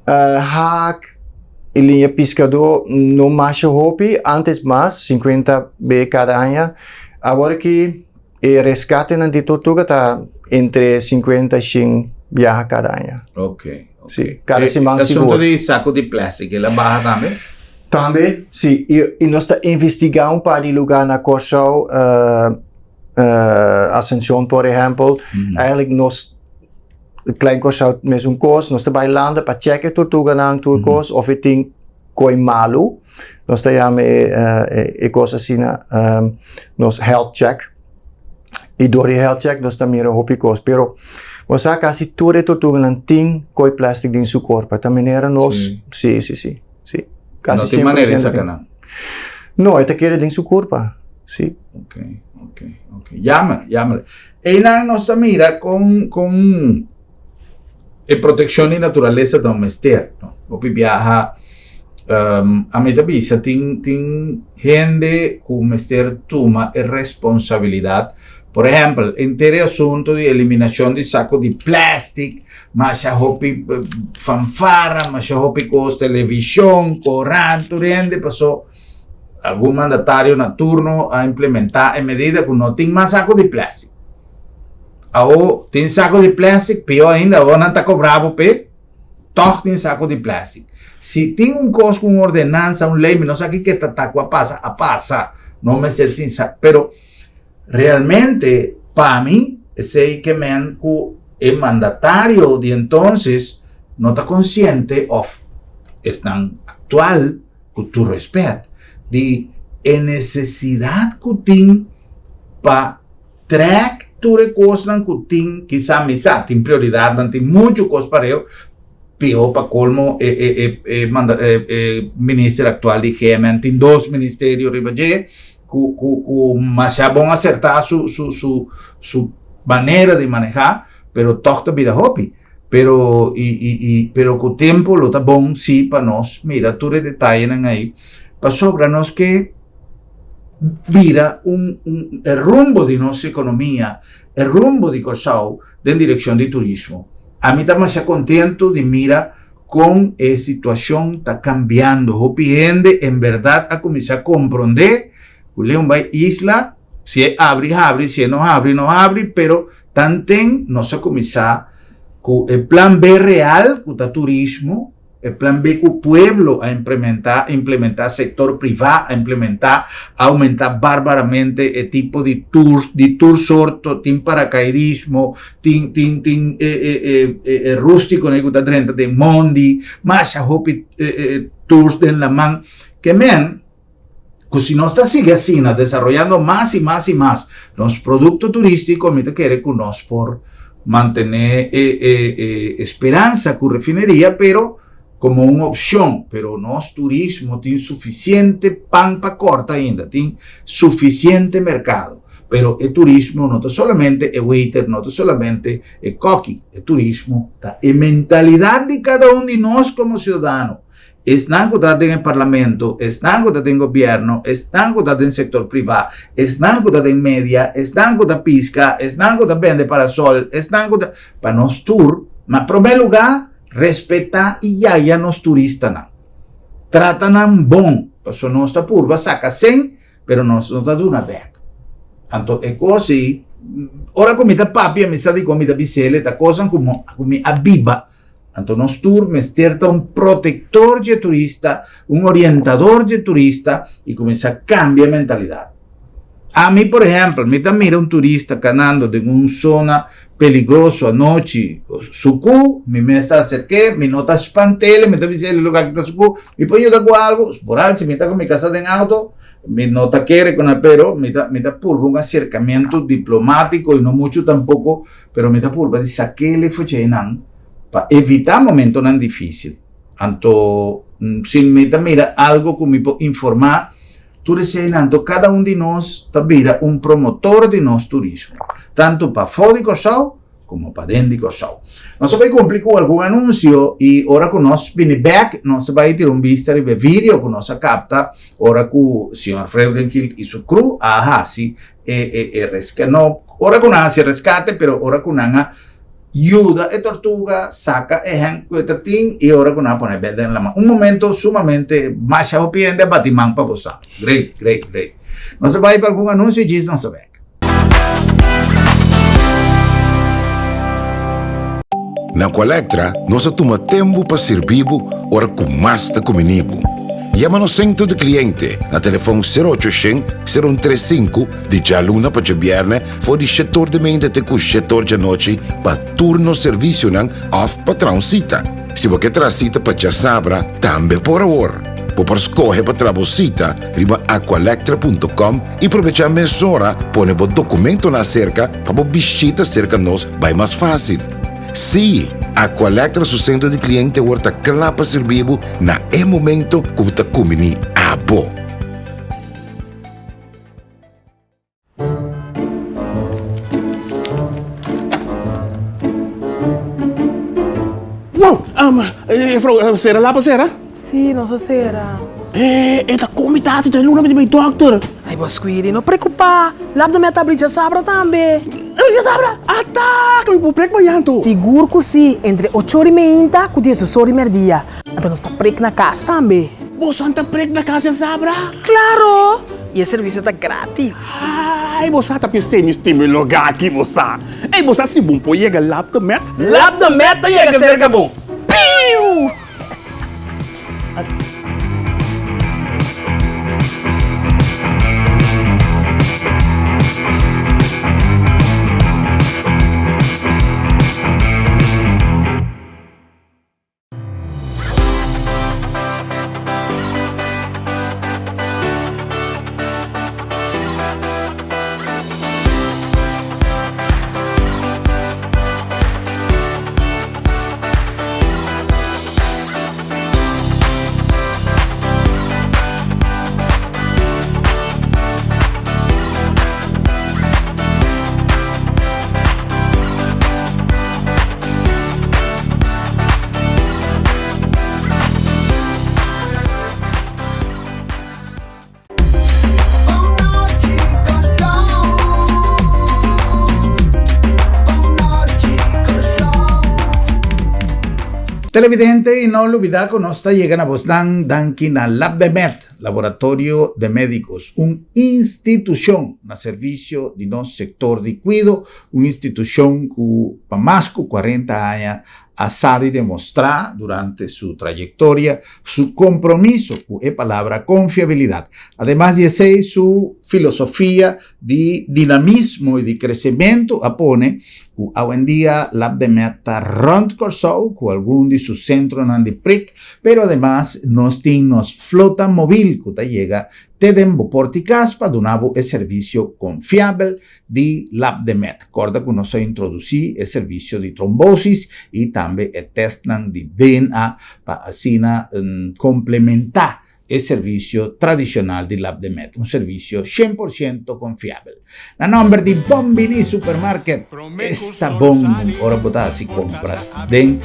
Hak i liña piskadó no masha hopi, antes mas, 50 be kada aña. Awor ki e reskatenan di tortuga ta entre 50 i 100 biaha kada aña. Ok, ok. Sí, kada siman Asunto sigur. di saku di plastic, el a baha tambe? Tambe, sí. I nos ta investigá un par di lugá na Kòrsou, Ascension por ehèmpel. Eigenlijk nos, Klein Kòrsou mesun kos, nos ta bai landa pa chèk e tortuganan tur kos òf e tin koi malu. Nos ta yama e kos asina nos health check. I dor di health check nos ta mira hopi kos. Pero bo sa kasi tur e tortuganan tin koi plastic den su korpo. Ta manera nos, Sí. sí, sí, sí, sí. Kasi No tin manera di 100% saka tin. nan. No, e ta kere den su kurpa, sí. Ok, ok, ok. Jammer, jammer. Einan nos ta mira kon e protekshon di naturalesa ta un mester, no? Hopi biaha, ami ta bisa tin hende ku mester tuma e responsabilidat. Por ehèmpel, henter e asuntu di eliminashon di sako di plèstik, masha hopi fanfara, masha hopi kos, televishon, korant, tur hende pasó algun mandatario na turno a implementá e medida ku no tin mas sako di plèstik. Awo tin sako di plèstik, pió ainda awo nan ta kobra bo p'e. Tòg tin saku di plastic. Si tin un kos ku un ordenansa, un lei, mi no sa kiko ta ta ku a pasa, a pasa. No mester sin sa. Pero realmente pa mi esei ke men ku e mandatario di entonces no ta konsiente òf esnan aktual, ku tur rèspèt, di e nesesidat ku tin pa Trek tur e kosnan ku tin, kisa mi sa, tin prioridatnan, tin muchu kos pareu, pero pa kolmo e e e e manda e e minister aktual di GMN tin dos ministerio riba dje ku ku ku masha bon asertá su su su su manera di manehá, pero tòg ta bira hopi. Pero i i i pero ku tempu lo ta bon si pa nos mira tur e detayenan ei pasobra nos ke bira un un e rumbo di nos ekonomia, e rumbo di Kòrsou den direkshon di turismo. Ami ta masha kontentu di mira kon e situashon ta kambiando. Hopi hende en bèrdat a kuminsá komprondé ku Leon bai isla, si e abri habri, si e no habri no habri, pero tanten nos a kuminsá ku e plan B real ku ta turismo. E plan B ku pueblo a implementá, implementá, sektor privá a implementá, a oumentá barbaramente e tipo di tours, di tur sorto, tin parakaidismo, tin tin tin e e e e e rústikonan ku ta drenta den mondi, masha hopi e e tours den laman. Ke men ku si nos ta sigui asina desaroyando mas i mas i mas nos produkto turístiko mi ta kere ku nos por mantené e e e speransa ku refineria pero komo un opshon pero nos turismo tin sufisiente pan pa kòrta ainda tin sufisiente merkado pero e turismo no ta solamente e waiter no ta solamente e kòki e turismo ta e mentalidat di kada un di nos komo siudadano. Esnan ku ta den e parlamento, esnan ku ta den gobièrnu, esnan ku ta den sektor privá, esnan ku ta den media, esnan ku ta piska, esnan ku ta bende parasòl, esnan ku ta. Pa nos tur, na promé lugá, respetá i yaya nos turistanan. Trata nan bon, pasobra nos ta purba saka sen, pero nos no ta duna bèk. Anto e kos ei, ora ku mi ta papia mi sa dikon mi ta bis'el, e ta kosnan ku mi a biba. Anto nos tur mester ta un protector dje turista, un orientador dje turista y cuminsa cambia e mentalidad. Ami, por ehèmpel, mi ta mira un turista kanando den un zona peligroso anochi sukú, mi mes ta aserk'é, mi no ta spant'é, mi ta bis'é e lugá aki ta sukú, mi por yuda ku algu? Foral si mi ta ku mi kasa den auto, mi no ta kere ku nan, pero mi ta mi ta purba un aserkamentu diplomátiko i no muchu tampoko, pero mi ta purba di sak'é fochi einan pa evitá momentonan difísil. Anto si mi ta mira algu ku mi por informá, Tur eseinan anto kada un di nos ta bira un promotor di nos turismo, tantu pafó di Kòrsou komo paden di Kòrsou. Nos a bai kumpli ku algun anunsio i ora ku nos bini bèk nos a bai tira un bista riba e video ku nos a kapta ora ku señor Freudenhild i su crew a hasi e e reska no ora ku nan a hasi e reskate pero ora ku nan a yuda e tortuga saka e hen ku e ta tin i ora ku nan a pone bek den lama. Un momento sumamente masha hopi hende a bati man pa bo sa. Great, great, great. Nos a bai pa algun anunsio djis nos a bek. Na Aqualectra nos a tuma tempu pa sirbi bo ora ku mas ta kumini bo. Yama nos sentro di kliente na telefòn 0800 0135 di djaluna pa djabièrnè For di shetor di mente te ku shetor djanochi pa tur nos servisionan òf pa traha un sita. Si bo ke traha sita pa djasabra, tambe por awor. Bo por skohe pa traha bo sita riba aqualectra punto com i probechá mesora pone bo dokumentonan aserka pa bo bishita serka nos bai mas fásil. Sí, Aqualectra su sentro di kliente awor ta kla pa sirbi bo na e momento ku bo ta kumbiní abo. Wow! Um, juffrouw, sera lapa sera? Sí, nos a sera. Eh, e ta komi tasi, ta luna mi dokter. Ai, bo Squiri, no preocupa. Lap de mi a tabli djasabra tambe. Djasabra? Ata, mi por prek mañan to. Sigur ku si, entre ocho ora i meinta ku diesdos ora i merdia. Anto nos ta prek na kas tambe. Boso ta prek na kas djasabra? Claro! I e servisio ta gratis. Ai, bo sa ta p'esei mi stima e lugá aki, bo sa. Ei, bo sa si bon por yega Lab de Met? Lab de Met ta yega serka bo. Piu! Televidente y no olvida cu nos ta yega na bosnan danki na Labdemed, Laboratorio de Médicos, un institucion na servicio di nos sector di cuido, un institucion cu pa mas cu 40 aña a sa di demostrá durante su trayektoria su kompromiso ku e palabra konfiabilidat. Ademas di esei, su filosofia di dinamismo i di kresementu a pone ku awendia Labdemed ta rònt Kòrsou ku algun di su sentronan di prik, pero ademas nos tin nos flota mobil ku ta yega te den bo port'i kas pa duna bo e servisio konfiabel di Labdemed. Kòrda ku nos a introdusí e servisio di trombosis i tambe e tèstnan di DNA pa asina komplementá e servisio tradishonal di Labdemed, un servisio 100% konfiabel. Na nòmber di Bon Bini Supermarket, esta bon ora bo ta hasi kompras den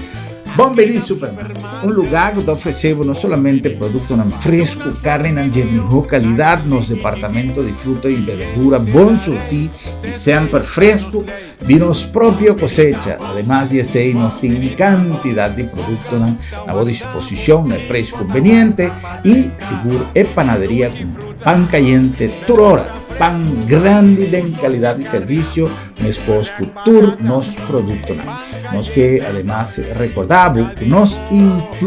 Bon Bini Supermarket, un lugá ku ta ofresé bo no solamente produktonan fresku, karninan dje mihó kalidat, nos departamento di fruta i berdura bon surtí i semper fresku di nos propio kosecha. Ademas di esei nos tin un kantidat di produktonan na bo disposishon na e preis kumbeniente i sigur e panaderia ku pan kayente tur ora. pan grandi den kalidat di servisio meskos ku tur nos produktonan. Nos ke ademas rekordá bo ku nos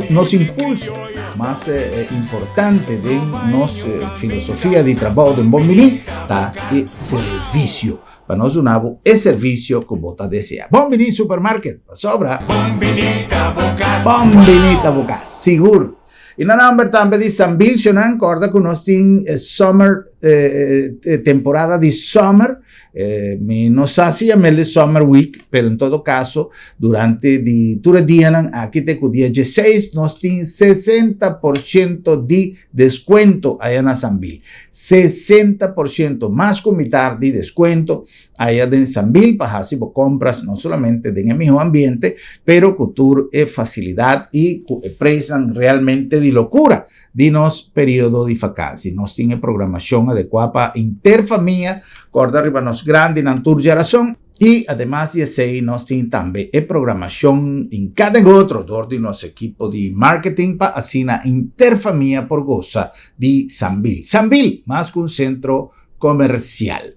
nos impulso mas importante den nos filosofia di trabou den Bon Biní ta e servisio. Pa nos duna bo e servisio ku bo ta deseá. Bon Biní Supermarket, pasobra Bon Biní ta bo kas. Bon Biní ta bo kas, sigur. I na nomber tambe di Sambilshonan, kòrda ku nos tin summer, temporada di summer. Mi no sa si yam'el di summer week, pero en todo kaso durante di tur e dianan aki te ku dia dieseis nos tin 60% di Descuento aya na Sambil. 60% mas cu mitar di descuento aya den Sambil pa haci bo compras no solamente den e miho ambiente, pero cu tur e facilidad y cu e prijsnan realmente di locura di nos periodo di vakantie. Nos tin e programacion adecua pa henter famia, corda riba nos grandinan tur djerason. I ademas di esei nos tin tambe e programashon in kada en otro dor di nos ekipo di marketing pa asina henter famia por gosa di Sambil. Sambil, mas ku un sentro komersial.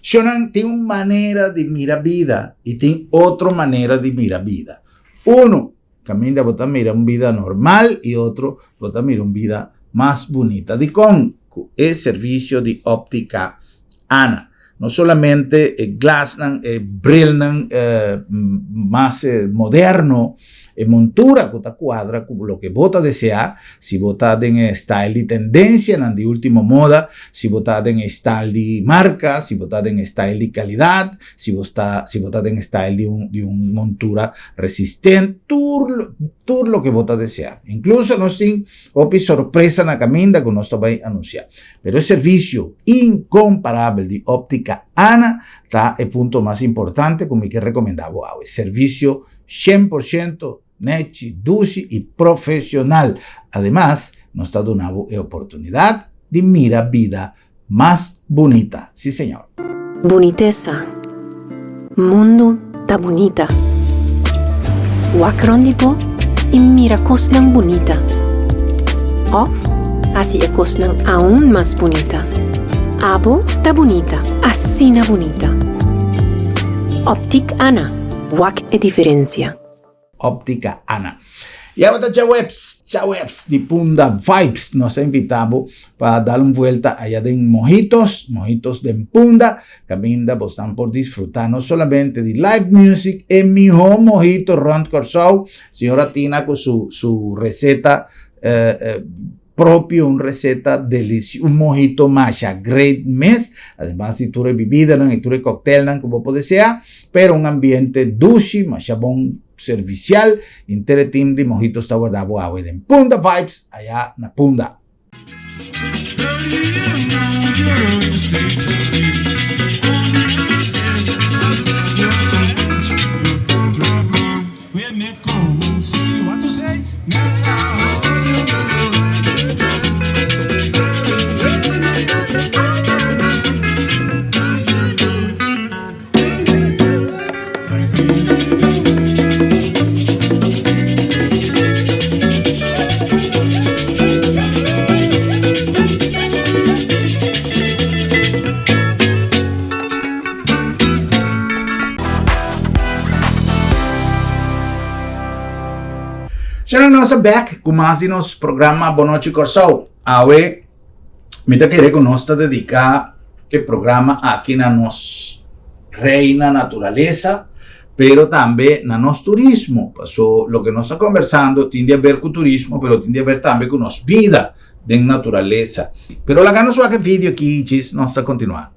Shonnan tin un manera di mira bida i tin otro manera di mira bida. Unu, kaminda bo ta mira un bida normal i otro bo ta mira un bida mas bunita. Dikon? Ku e servisio di Optica Ana. No solamente e glasnan, e brilnan mas moderno, e montura ku ta kuadra ku loke bo ta deseá, si bo ta den e style di tendensianan di último moda, si bo ta den e style di marka, si bo ta den e style di kalidat, si bo sta si bo ta den e style di un di un montura resistent, tur tur loke bo ta deseá. Inkluso nos tin hopi sorpresa na kaminda ku nos ta bai anunsiá. Pero e servisio inkomparabel di Óptica Ana ta e punto mas importante ku mi ke rekomendá bo awe. Servisio 100% nechi, dushi i profesional. Ademas, nos ta duna bo e oportunidat di mira bida mas bunita. Sí señor. Bunitesa. Mundu ta bunita. Wak rond di bo i mira kosnan bunita. Òf hasi e kosnan aun mas bunita. Abo ta bunita, asina bunita. Optik Ana, wak e diferensia. Optica Ana. Y awe ta djaweps, djaweps di Punda Vibes. Nos a invita bo pa dal un vuelta aya den Mojitos, Mojitos den Punda, caminda bosnan por disfruta no solamente di live music, e miho mojito rond Corsou. Señora Tina cu su, su receta eh, eh, propio, un receta delicioso, un mojito masha great mes, ademas di tur e bibidanan y tur e cocktailnan cu bo por desea, pero un ambiente dushi, masha bon servicial, henter e team di Mojitos ta warda bo awe den Punda Vibes aya na Punda. Shana nos a bek ku mas di nos programa Bonochi Kòrsou. Awe mi ta kere ku nos ta dediká e programa aki na nos reina naturalesa, pero tambe na nos turismo. Paso loke nos ta kombersando tin di aber ku turismo, pero tin di aber tambe ku nos bida den naturalesa. Pero laga nos wak e video aki djis nos ta kontinuá.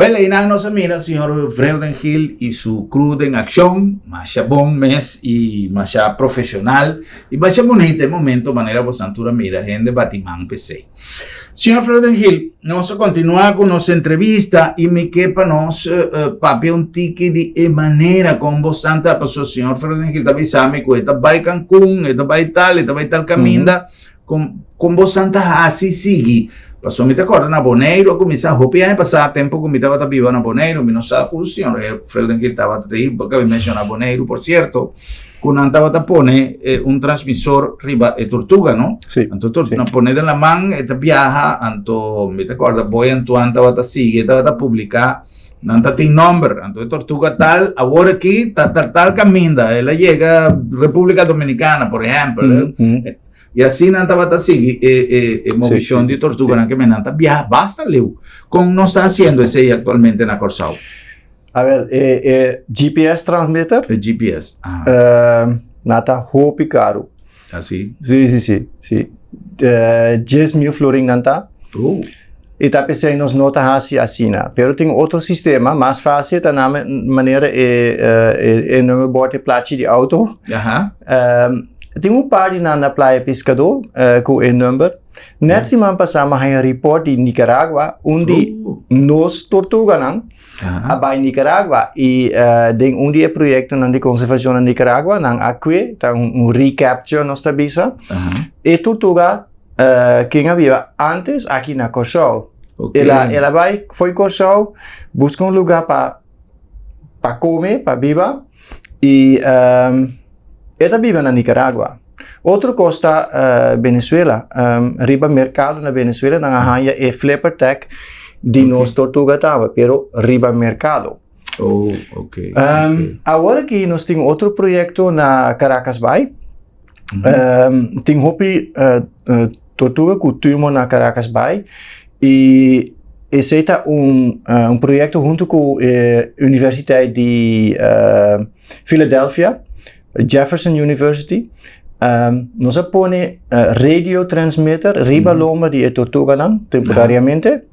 Wel, einan nos a mira señor Vreugdenhil y su crew den accion, masha bon mes y masha profesional y masha bonita e momento manera bosan tur a mira hende bati man p'esey. Señor Vreugdenhil, nos a continua cu nos entrevista y mi ke pa nos papia un tiki di e manera con bosan ta, pasobra señor Vreugdenhil ta bisa mi cu e ta bay Cancun, e ta bay tal, e ta bay tal caminda. Kon, kon bosan ta hasi sigui? Pasobra mi ta kòrda na Boneiru a kuminsá hopi aña pasá, tempu ku mi tabata biba na Boneiru, mi no sa ku señor Vreugdenhil tabata ei, bo kabi menshoná Boneiru por sierto, ku nan tabata pone un transmisor riba e tortuga, no? Sí. Anto tur, nan pone den laman, e ta biaha, anto mi ta kòrda Boy Antoine tabata sigui, e tabata publiká, nan ta tin nòmber, anto e tortuga tal, awor aki ta ta tal kaminda, el a yega Repúblika Dominikana, por ehèmpel. I asina nan tabata sigui e, e, e movishon di tortuganan ke men nan ta biaha basta leu. Kon nos ta hasiendo esei aktualmente na Kòrsou? A ber, e, e GPS transmitter. E GPS, aha. Na ta hopi karu. Asi? Sí, sí, sí, sí. 10,000 florin nan ta. I ta p'esei nos no ta hasi asina. Pero tin otro sistema mas fácil, ta na manera e, e, e nummerbord, e plachi di auto. Tin un par di nan na Playa Piscadó ku e number. Net siman pasá mi a haña report di Nicaragua, un di nos tortuganan a bai Nicaragua i den un di e proyektonan di konservashon na Nicaragua nan a kue, ta un recapture nos ta bisa, e tortuga ken a biba antes aki na Kòrsou. El a el a bai fo'i Kòrsou buska un lugá pa pa kome, pa biba i e ta biba na Nicaragua. Otro kos ta Venezuela. Riba merkado na Venezuela nan a haña e flipper tag di nos tortuga tambe, pero riba merkado. Oh, ok. Awor aki nos tin otro proyekto na Caracas Bay. Tin hopi tortuga ku tumor na Caracas Bay i esei ta un un proyekto huntu ku e Universiteit di Philadelphia, Jefferson University. Nos a pone radio transmitter riba lomba di e tortuganan temporariamente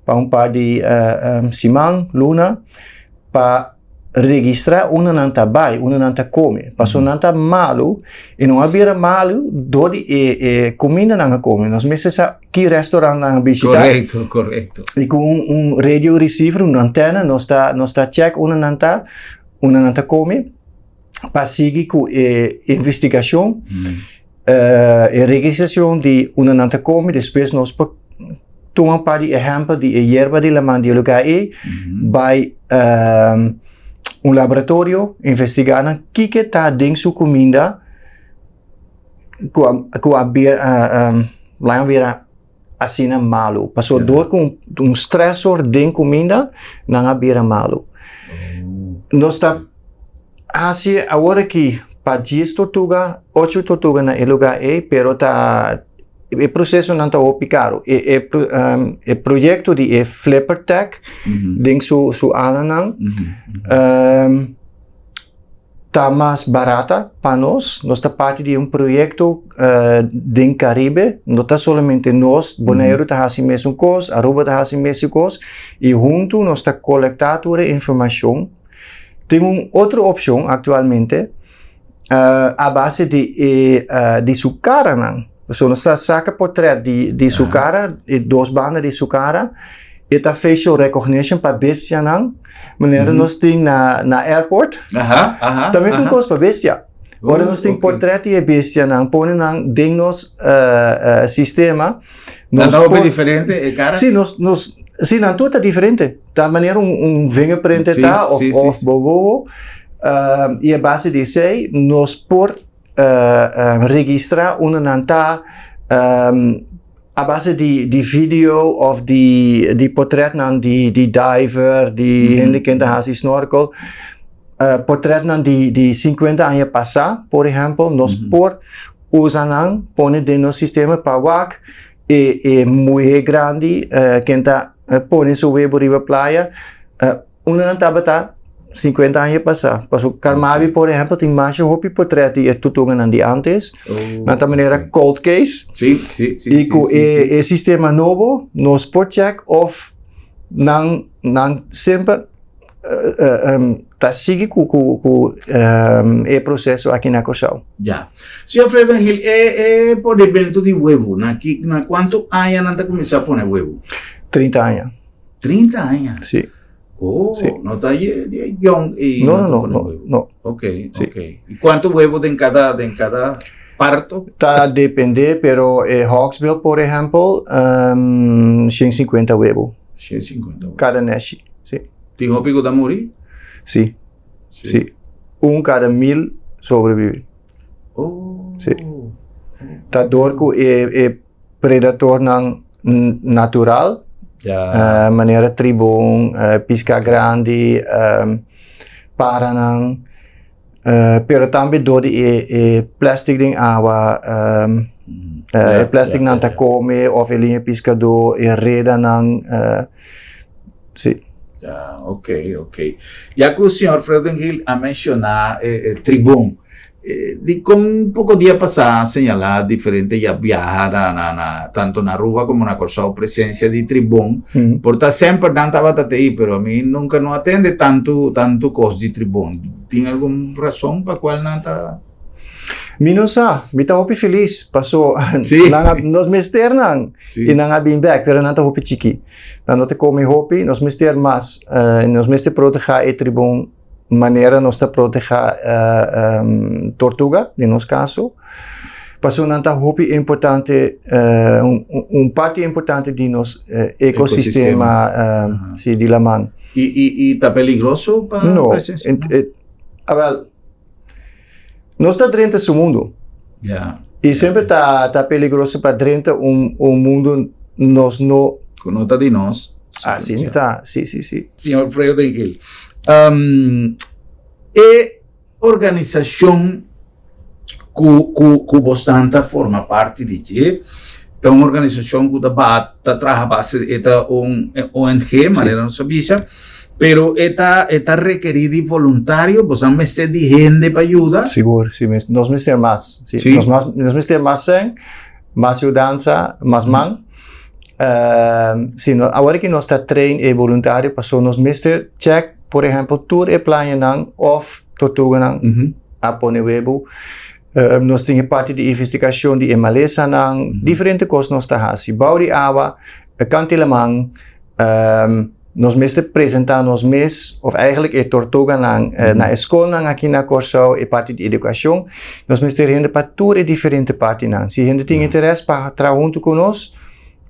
pa un par di siman, luna, pa registrá unda nan ta bai, unda nan ta kome. Pasobra nan ta malu i nan a bira malu dor di e e kuminda nan a kome. Nos mester sa ki restaurant nan a bishitá. Korekto, korekto. I ku un un radio receiver, un antena, nos ta nos ta chèk unda nan ta, unda nan ta kome pa sigui ku e investigashon. E registrashon di unda nan ta kome, despues nos por tuma un par di ehèmpel di e yerba di laman di e lugá ei, bai un laboratorio investigá nan kiko ta den su kuminda ku a ku a laga bira asina malu. Pasobra dor ku un stressor den kuminda nan a bira malu. Nos ta hasi awor aki pa dies tortuga, ocho tortuga na e lugá ei, pero ta e prosesonan ta hopi karu. E e e proyekto di e flipper tag den su su alanan ta mas barata pa nos. Nos ta parti di un proyekto den Karibe, no ta solamente nos, Boneiru ta hasi mesun kos, Aruba ta hasi mesun kos, i huntu nos ta kolektá tur e informashon. Tin un otro opshon aktualmente a base di e di su karanan. So nos ta saka portret di di su kara, e dos banda di su kara, e ta facial recognition pa bestianan, manera nos tin na na airport. Ta mesun kos pa bestia. Ora nos tin portret di e bestianan, pone nan den nos sistema. Nan ta hopi diferente e kara? Si, nos nos si nan tur ta diferente. Ta manera un un vingerprint e ta of of bobobo. I a base di esei nos por registrá unda nan ta a base di di video of di di portretnan di di diver, di hende ken ta hasi snorkel. Portretnan di di sinkuenta aña pasá, por ehèmpel, nos por usa nan pone den nos sistema pa wak e e muhé grandi ken ta pone su webo riba playa. Unda nan tabata 50 aña pasá. Pasobra Carmabi, por ehempel, tin masha hopi portret di e tutunganan di antes. Nan ta manera cold case. Sí, sí, sí. I ku e, e sistema nobo, nos por check of. Nan nan semper ta sigui ku ku ku e proseso aki na Kòrsou. Ya. Señor Fredenhill, e e ponementu di webu, na ki na kuantu aña nan ta kuminsá pone webu? 30 aña. 30 aña? Si. Oh, Si. no ta ye ye yong i No, nan no, ta no, pone no, webu. no. Ok, Si. ok. I kuantu webu den kada den kada parto? Ta depende, pero e hawksbill por ehèmpel, 150 webu. 150 webu. Kada neshi, si. Tin hopi ku ta muri? Si, si. Un kada mil sobrevivi. Oh. Si. Ta dor ku e e predatornan natural, Ja. manera tribon, piska grandi, paranan. Pero tambe dor di e e plastic den awa e plastic nan ta come of e liña piscador e redanan si. Ya, ok, ok. Ya cu señor Fredenhill a menciona e tribon, dicon poco dia pasa a señala diferente ya biaha na na na tanto na Aruba como na Corsou presencia di tribon, por ta semper nan tabata te ei, pero ami nunca no a tende tanto tanto cos di tribon. Tin algun rason pa cual nan ta? Mi no sa, mi ta hopi felis paso Sí. nan a, nos mester nan Sí. y nan a bin bek, pero nan ta hopi chiki. Nan no ta come hopi, nos mester mas, nos mester proteha e tribon manera nos ta proteha tortuga, den nos caso. Paso nan ta hopi importante, un parti importante di nos ecosistema, si, di laman. Y, y, y ta peligroso pa No, presencia? awel, nos ta drenta su mundo. Y semper ta peligroso pa drenta un mundo nos no... Cu no ta di nos. Así mi ta, si, si, si. Señor Freudengil, e organisacion cu, cu, cu bosnan ta forma parti di dje, ta un organisacion cu ta ba, ta traha base, e ta un ONG, manera nos a bisa, pero e ta, e ta rekeri di voluntario, bosnan mester di hende pa yuda. Sigur, si, nos mester mas, si, Si. nos mas, nos mester mas sèn, mas yudansa, mas man. Si no, awor ki nos ta train e voluntario paso nos mester check por ehempel tur e playanan of tortuganan a pone webu. Nos tin e parti di investigacion di e malesanan, diferente cos nos ta haci. Bou di awa, kant di laman, nos mester presenta nos mes of eigenlijk e tortuganan na e scolnan aki na Corsou, e parti di educacion. Nos mester hende pa tur e diferente partinan. Si hende tin interes pa traha hunto cu nos,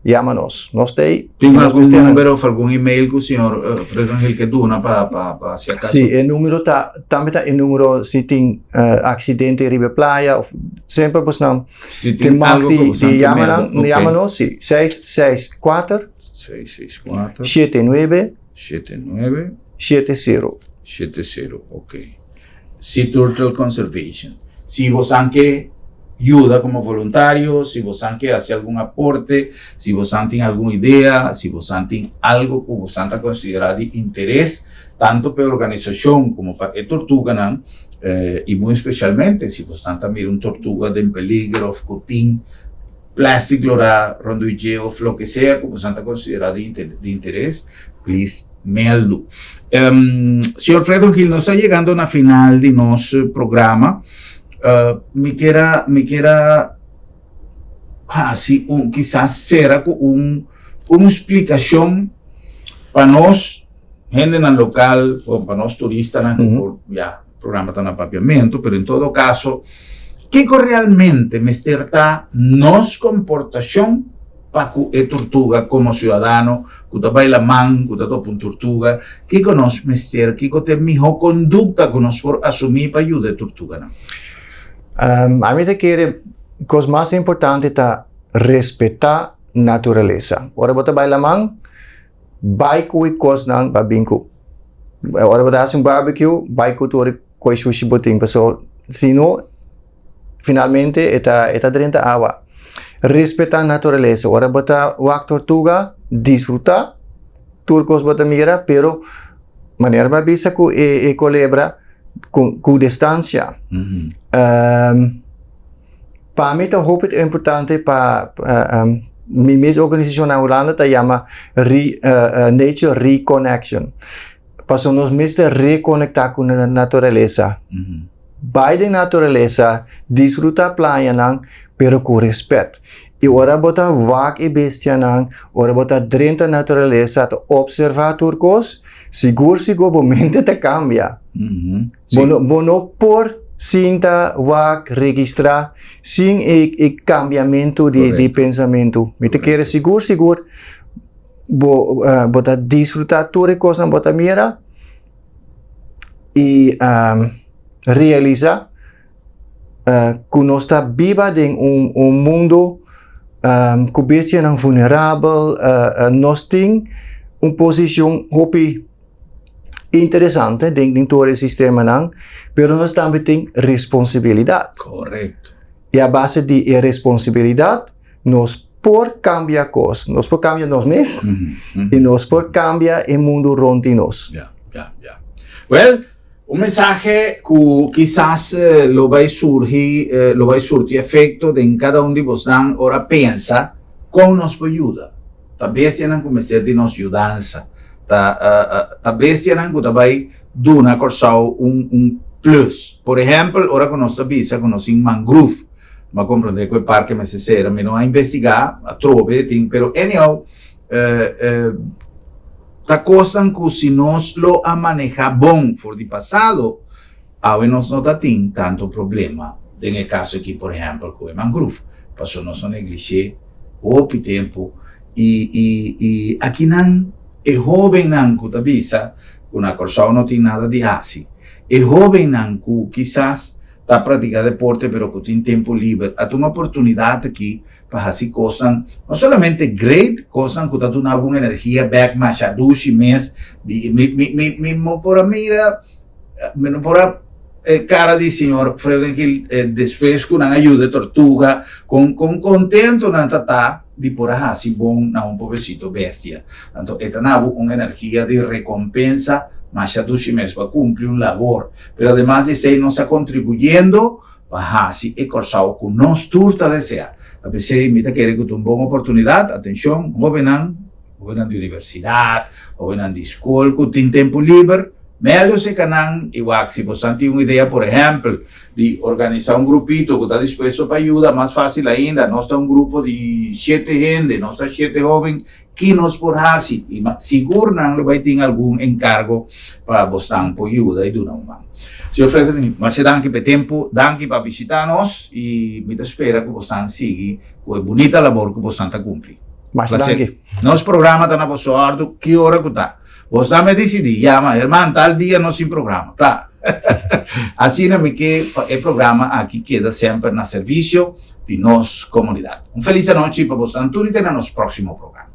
yama nos. Nos ta ei. Tin Nos algun mester numero of algun email cu señor Fredenhill ke duna pa pa pa si acaso? Si, e numero ta tambe ta e numero si tin accidente riba e playa of semper bosnan Si tin tin mag algo di cu bosnan di tin yama miedo. nan, Ok. yama nos si 664 664 79 79 70. 70, ok. Sea Turtle Conservation. Si bosan ke yuda komo voluntario, si bosan ke hasi algun aporte, si bosan tin algun idea, si bosan tin algo ku bosan ta konsiderá di interes, tanto pa e organisashon komo pa e tortuganan, i muy spesialmente si bosan ta mira un tortuga den peligro òf ku tin plastic lorá rond di dje òf loke sea ku bosan ta konsiderá di interes, please meldu. Señor Fredo Gil, nos ta yegando na final di nos programa. Mi kier a, mi kier a hasi un, kisas sera ku un, un splikashon pa nos hendenan lokal o pa nos turistanan ku por, ya, programa ta na papiamentu, pero en todo kaso, kiko realmente mester ta nos komportashon pa ku e turtuga komo siudadano ku ta bai laman, ku ta topa un turtuga, kiko nos mester, kiko ta e mihó kondukta ku nos por asumí pa yuda e turtuganan? Ami ta kere kos mas importante ta respetá naturalesa. Ora bo ta bai laman, Bai ku e kosnan pa bin ku. Ora bo ta hasi un barbecue, bai ku tur e koi shushi bo tin, pasobra si no, finalmente e ta e ta drenta awa. Respetá naturalesa. Ora bo ta wak tortuga, disfrutá tur kos bo ta mira, pero manera bo a bisa ku e e kolebra, ku ku distansia. Pa mi ta hopi importante pa. Mi mes organisashon na Hulanda ta yama re, uh, Nature Reconnection. Paso nos mester rekonektá ku naturalesa. Mm -hmm. Bai den naturalesa, disfrutá playanan, pero ku respet. I ora bo ta wak e bestianan, ora bo ta drenta naturalesa, ta observá tur kos, sigur sigur bo mente ta kambia. Mm -hmm. Sí. Bo, no, bo no por sinta wak, registrá, sin e, e kambiamentu di, di pensamentu. Mi ta kere sigur sigur bo, uh, bo ta disfrutá tur e kosnan bo ta mira i um, realisá uh, ku nos ta biba den un, un mundo um, ku bestianan vulnerabel, uh, uh, nos tin un posishon hopi interesante den, den tur e sistemanan, pero nos tambe tin responsabilidat. Correcto. I a base di e responsabilidat, nos por kambia kos. Nos por kambia nos mes mm -hmm. i nos por kambia e mundu rond di nos. Ja, ja, ja. Well, un mensahe ku kisas eh, lo bai surgi, eh, lo bai surti efecto den kada un di bosnan ora pensa kon nos por yuda. Ta bestianan ku mester di nos yudansa. Ta, uh, ta bestianan ku ta bai duna Kòrsou un, un plus. Por ehèmpel, ora ku nos ta bisa ku nos tin mangrove, mi a komprondé ku e parke mester sera, mi no a investigá atrobe tin, pero anyhow, uh, uh, ta kosnan ku si nos lo a manehá bon for di pasado, Awe nos no ta tin tantu problema den e kaso aki por ehèmpel ku e mangrove, pasobra nos no neglish'é hopi tempu i i i akinan e hóbennan ku ta bisa ku na Kòrsou no tin nada di hasi, e hóbennan ku kisas ta pratiká deporte pero ku tin tempu liber a tuma oportunidat aki pa hasi kosnan no solamente great, kosnan ku ta duna bo un energia bèk masha dushi mes di mi mi mi mi por a mira. Mi no por a e cara di señor Frederik despues cu nan a yuda e tortuga, con con contento nan ta ta di por a haci bon na un pobrecito bestia. Anto e ta na bo un energia di recompensa masha dushi mes pa cumpli un labor. Pero ademas di esey nos ta contribuyendo pa haci e Corsou cu nos tur ta desea. Ta p'esey mi ta kere cu ta un bon oportunidad. Atencion hobennan, hobennan di universidad, hobennan di scol cu tin tempo liber, Mèldo seka nan i wak si bosan tin un idea, por ehèmpel, di organisá un grupito ku ta dispuesto pa yuda, mas fásil ainda, nos ta un grupo di shete hende, nos ta shete hóben, ki nos por hasi? I sigur nan lo bai tin algun enkargo pa bosnan por yuda i duna un man. Señor Frederick, masha danki pa e tempu, danki pa bishitá nos i mi ta spera ku bosnan sigui ku e bunita labor ku bosnan ta kumpli. Masha danki. Nos programa ta na boso òrdu ki ora ku ta. Bo sa me disidí, yama, herman, tal dia nos tin programa. Kla. Asina mi ke pa e programa aki keda semper na servisio di nos komunidat. Un felis anochi pa bosan tur i te na nos próksimo programa.